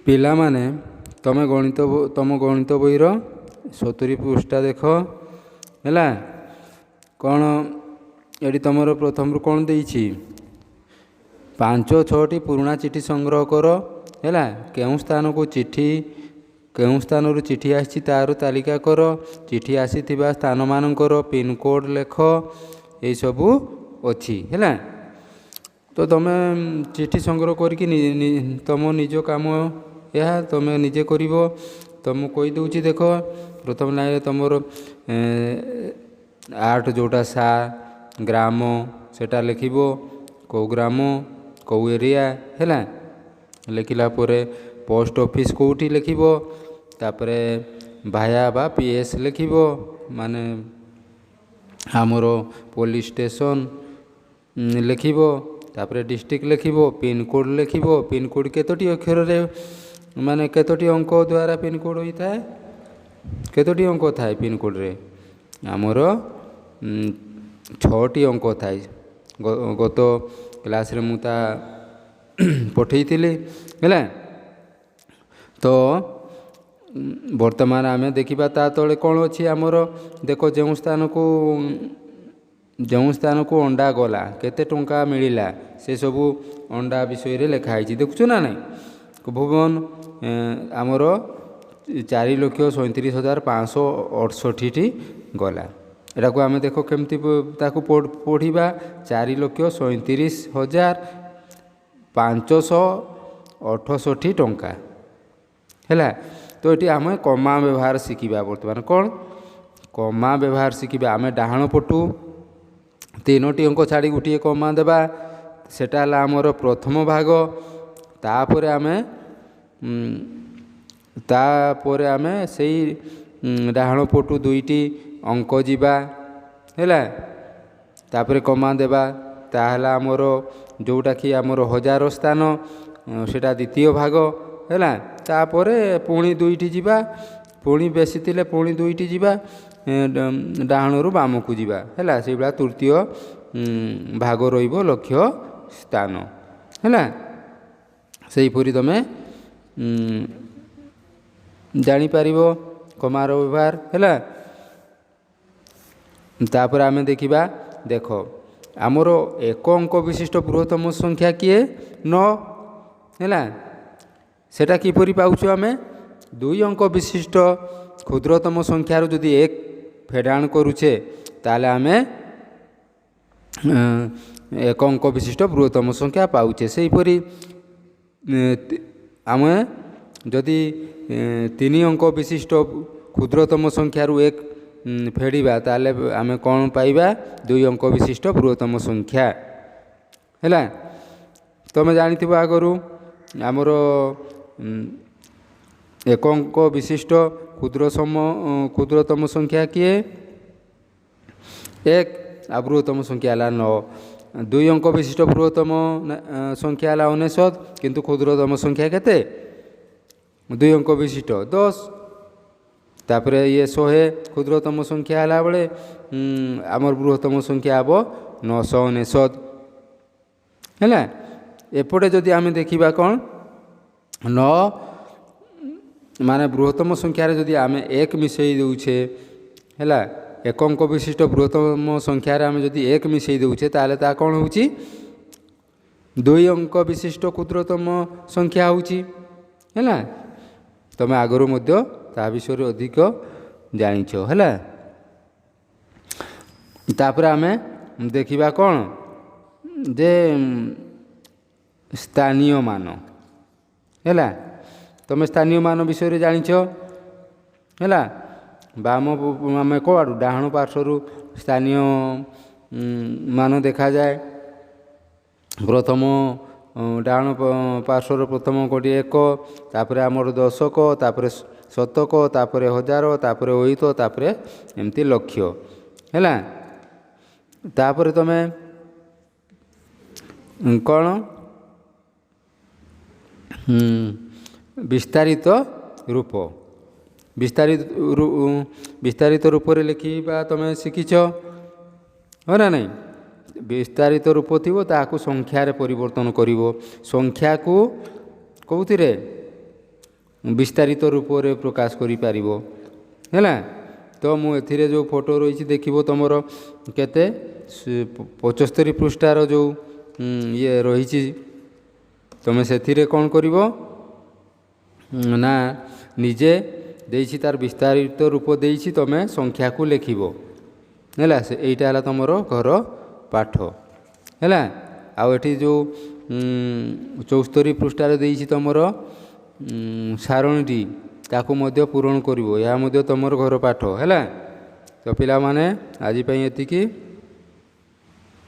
ପିଲାମାନେ, ତମେ ଗଣିତ, ତମ ଗଣିତ ବହିର 70 ପୃଷ୍ଠା ଦେଖ। ହେଲା, କ'ଣ ଏଠି ତମର ପ୍ରଥମରୁ କ'ଣ ଦେଇଛି? ପାଞ୍ଚ ଛଅଟି ପୁରୁଣା ଚିଠି ସଂଗ୍ରହ କର। ହେଲା, କେଉଁ ସ୍ଥାନକୁ ଚିଠି, କେଉଁ ସ୍ଥାନରୁ ଚିଠି ଆସିଛି ତାର ତାଲିକା କର। ଚିଠି ଆସିଥିବା ସ୍ଥାନମାନଙ୍କର ପିନ୍କୋଡ଼୍ ଲେଖ। ଏଇସବୁ ଅଛି। ହେଲା, ତ ତମେ ଚିଠି ସଂଗ୍ରହ କରିକି ତମ ନିଜ କାମ ଏହା, ତମେ ନିଜେ କରିବ। ତ ମୁଁ କହିଦେଉଛି, ଦେଖ। ପ୍ରଥମ ଲାଇନରେ ତମର 8 ଯେଉଁଟା ସା ଗ୍ରାମ, ସେଟା ଲେଖିବ, କେଉଁ ଗ୍ରାମ, କେଉଁ ଏରିଆ। ହେଲା, ଲେଖିଲା ପରେ ପୋଷ୍ଟ ଅଫିସ୍ କେଉଁଠି ଲେଖିବ। ତାପରେ ଭାୟା ବା PS ଲେଖିବ, ମାନେ ଆମର ପୋଲିସ ଷ୍ଟେସନ ଲେଖିବ। ତାପରେ ଡିଷ୍ଟ୍ରିକ୍ଟ ଲେଖିବ, ପିନ୍କୋଡ଼୍ ଲେଖିବ। ପିନ୍କୋଡ଼୍ କେତୋଟି ଅକ୍ଷରରେ, ମାନେ କେତୋଟି ଅଙ୍କ ଦ୍ୱାରା ପିନ୍କୋଡ଼୍ ହୋଇଥାଏ? କେତୋଟି ଅଙ୍କ ଥାଏ ପିନ୍କୋଡ଼୍ରେ? ଆମର ଛଅଟି ଅଙ୍କ ଥାଏ। ଗତ କ୍ଲାସ୍ରେ ମୁଁ ତା ପଠେଇଥିଲି। ହେଲା, ତ ବର୍ତ୍ତମାନ ଆମେ ଦେଖିବା ତା ତଳେ କ'ଣ ଅଛି ଆମର। ଦେଖ, ଯେଉଁ ସ୍ଥାନକୁ ଅଣ୍ଡା ଗଲା, କେତେ ଟଙ୍କା ମିଳିଲା, ସେସବୁ ଅଣ୍ଡା ବିଷୟରେ ଲେଖା ହେଇଛି। ଦେଖୁଛୁ ନା ନାହିଁ? ଭୁବନ ଆମର 4,37,568ଟି ଗଲା। ଏଟାକୁ ଆମେ ଦେଖ କେମିତି ତାକୁ ପଢ଼ିବା। 4,37,568 ଟଙ୍କା। ହେଲା, ତ ଏଠି ଆମେ କମା ବ୍ୟବହାର ଶିଖିବା ବର୍ତ୍ତମାନ। କ'ଣ କମା ବ୍ୟବହାର ଶିଖିବା? ଆମେ ଡାହାଣ ପଟୁ ତିନୋଟି ଅଙ୍କ ଛାଡ଼ି ଗୋଟିଏ କମା ଦେବା, ସେଟା ହେଲା ଆମର ପ୍ରଥମ ଭାଗ। ତାପରେ ଆମେ ସେଇ ଡାହାଣ ପଟୁ ଦୁଇଟି ଅଙ୍କ ଯିବା। ହେଲା, ତାପରେ କମା ଦେବା। ତାହେଲେ ଆମର ଯେଉଁଟାକି ଆମର ହଜାର ସ୍ଥାନ, ସେଇଟା ଦ୍ୱିତୀୟ ଭାଗ। ହେଲା, ତାପରେ ପୁଣି ଦୁଇଟି ଯିବା, ପୁଣି ବେଶୀ ଥିଲେ ପୁଣି ଦୁଇଟି ଯିବା, ଡାହାଣରୁ ବାମକୁ ଯିବା। ହେଲା, ସେଇଭଳିଆ ତୃତୀୟ ଭାଗ ରହିବ ଲକ୍ଷ ସ୍ଥାନ। ହେଲା, ସେହିପରି ତୁମେ ଜାଣିପାରିବ କମାର ବ୍ୟବହାର। ହେଲା, ତାପରେ ଆମେ ଦେଖିବା। ଦେଖ, ଆମର ଏକ ଅଙ୍କ ବିଶିଷ୍ଟ ବୃହତ୍ତମ ସଂଖ୍ୟା କିଏ? 9। ହେଲା, ସେଟା କିପରି ପାଉଛୁ ଆମେ? ଦୁଇ ଅଙ୍କ ବିଶିଷ୍ଟ କ୍ଷୁଦ୍ରତମ ସଂଖ୍ୟାରୁ ଯଦି ଏକ ଫେଡ଼ାଣ କରୁଛେ, ତାହେଲେ ଆମେ ଏକ ଅଙ୍କ ବିଶିଷ୍ଟ ବୃହତ୍ତମ ସଂଖ୍ୟା ପାଉଛେ। ସେହିପରି ଆମେ ଯଦି ତିନି ଅଙ୍କ ବିଶିଷ୍ଟ କ୍ଷୁଦ୍ରତମ ସଂଖ୍ୟାରୁ ଏକ ଫେଡ଼ିବା, ତାହେଲେ ଆମେ କ'ଣ ପାଇବା? ଦୁଇ ଅଙ୍କ ବିଶିଷ୍ଟ ବୃହତ୍ତମ ସଂଖ୍ୟା। ହେଲା, ତୁମେ ଜାଣିଥିବ ଆଗରୁ, ଆମର ଏକ ଅଙ୍କ ବିଶିଷ୍ଟ କ୍ଷୁଦ୍ରତମ ସଂଖ୍ୟା କିଏ? ଏକ। ଆଉ ବୃହତ୍ତମ ସଂଖ୍ୟା ହେଲା 9। ଦୁଇ ଅଙ୍କ ବିଶିଷ୍ଟ ବୃହତ୍ତମ ସଂଖ୍ୟା ହେଲା 99, କିନ୍ତୁ କ୍ଷୁଦ୍ରତମ ସଂଖ୍ୟା କେତେ ଦୁଇ ଅଙ୍କ ବିଶିଷ୍ଟ? 10। ତାପରେ ଇଏ 100 କ୍ଷୁଦ୍ରତମ ସଂଖ୍ୟା ହେଲା ବେଳେ ଆମର ବୃହତ୍ତମ ସଂଖ୍ୟା ହେବ 999। ହେଲା, ଏପଟେ ଯଦି ଆମେ ଦେଖିବା କ'ଣ, 9 ମାନେ ବୃହତ୍ତମ ସଂଖ୍ୟାରେ ଯଦି ଆମେ ଏକ ମିଶାଇ ଦେଉଛେ, ହେଲା, ଏକ ଅଙ୍କ ବିଶିଷ୍ଟ ବୃହତ୍ତମ ସଂଖ୍ୟାରେ ଆମେ ଯଦି ଏକ ମିଶାଇ ଦେଉଛେ, ତାହେଲେ ତାହା କ'ଣ ହେଉଛି? ଦୁଇ ଅଙ୍କ ବିଶିଷ୍ଟ କ୍ଷୁଦ୍ରତମ ସଂଖ୍ୟା ହେଉଛି। ହେଲା, ତୁମେ ଆଗରୁ ମଧ୍ୟ ତା ବିଷୟରେ ଅଧିକ ଜାଣିଛ। ହେଲା, ତାପରେ ଆମେ ଦେଖିବା କ'ଣ ଯେ ସ୍ଥାନୀୟ ମାନ। ହେଲା, ତୁମେ ସ୍ଥାନୀୟ ମାନ ବିଷୟରେ ଜାଣିଛ। ହେଲା, ବାମ, ଆମେ କୁଆଡ଼ୁ, ଡାହାଣ ପାର୍ଶ୍ୱରୁ ସ୍ଥାନୀୟ ମାନ ଦେଖାଯାଏ। ପ୍ରଥମ ଡାହାଣ ପାର୍ଶ୍ୱର ପ୍ରଥମ ଅଙ୍କଟି ଏକ, ତାପରେ ଆମର ଦଶକ, ତାପରେ ଶତକ, ତାପରେ ହଜାର, ତାପରେ ଅୟୁତ, ତାପରେ ଏମିତି ଲକ୍ଷ। ହେଲା, ତାପରେ ତୁମେ କ'ଣ ବିସ୍ତାରିତ ରୂପ, ବିସ୍ତାରିତ ରୂପରେ ଲେଖିବା ତୁମେ ଶିଖିଛ, ହଁ ନା ନାହିଁ? ବିସ୍ତାରିତ ରୂପ ଥିବ, ତାହାକୁ ସଂଖ୍ୟାରେ ପରିବର୍ତ୍ତନ କରିବ। ସଂଖ୍ୟାକୁ କେଉଁଥିରେ? ବିସ୍ତାରିତ ରୂପରେ ପ୍ରକାଶ କରିପାରିବ। ହେଲା ତ, ମୁଁ ଏଥିରେ ଯେଉଁ ଫଟୋ ରହିଛି ଦେଖିବ, ତୁମର କେତେ 75 ପୃଷ୍ଠାର ଯେଉଁ ଇଏ ରହିଛି, ତୁମେ ସେଥିରେ କ'ଣ କରିବ ନା ନିଜେ ଦେଇଛି, ତାର ବିସ୍ତାରିତ ରୂପ ଦେଇଛି, ତୁମେ ସଂଖ୍ୟାକୁ ଲେଖିବ। ହେଲା, ସେ ଏଇଟା ହେଲା ତୁମର ଘର ପାଠ। ହେଲା, ଆଉ ଏଠି ଯେଉଁ 74 ପୃଷ୍ଠାରେ ଦେଇଛି ତୁମର ସାରଣୀଟି, ତାକୁ ମଧ୍ୟ ପୂରଣ କରିବ। ଏହା ମଧ୍ୟ ତୁମର ଘର ପାଠ। ହେଲା ତ ପିଲାମାନେ, ଆଜି ପାଇଁ ଏତିକି।